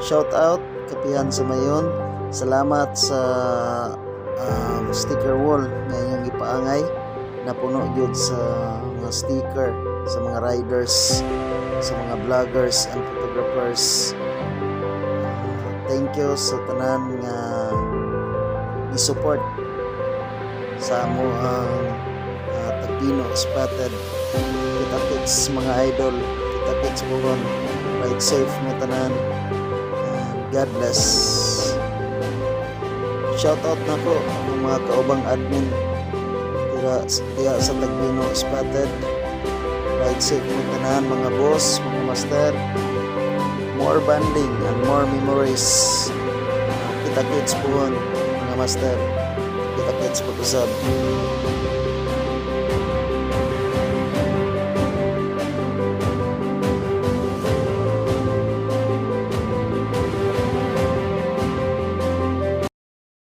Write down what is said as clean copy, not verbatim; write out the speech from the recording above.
Shout out Kapihan sa Mayon. Salamat sa sticker wall nga inyong gipaangay. Napuno gyud sa mga sticker sa mga riders, sa mga vloggers and photographers. Thank you sa tanan nga gi-support sa amo ang Tagbino Spotted. Kita kits, mga idol. Kita kits pohon. Ride safe mo tanan and God bless. Shout out nako ang mga kaubang admin diya sa Tagbino Spotted. Ride safe mo tanan, mga boss, mga master. More bonding and more memories. Kita kits pohon, mga master. Kita kits pag-usab.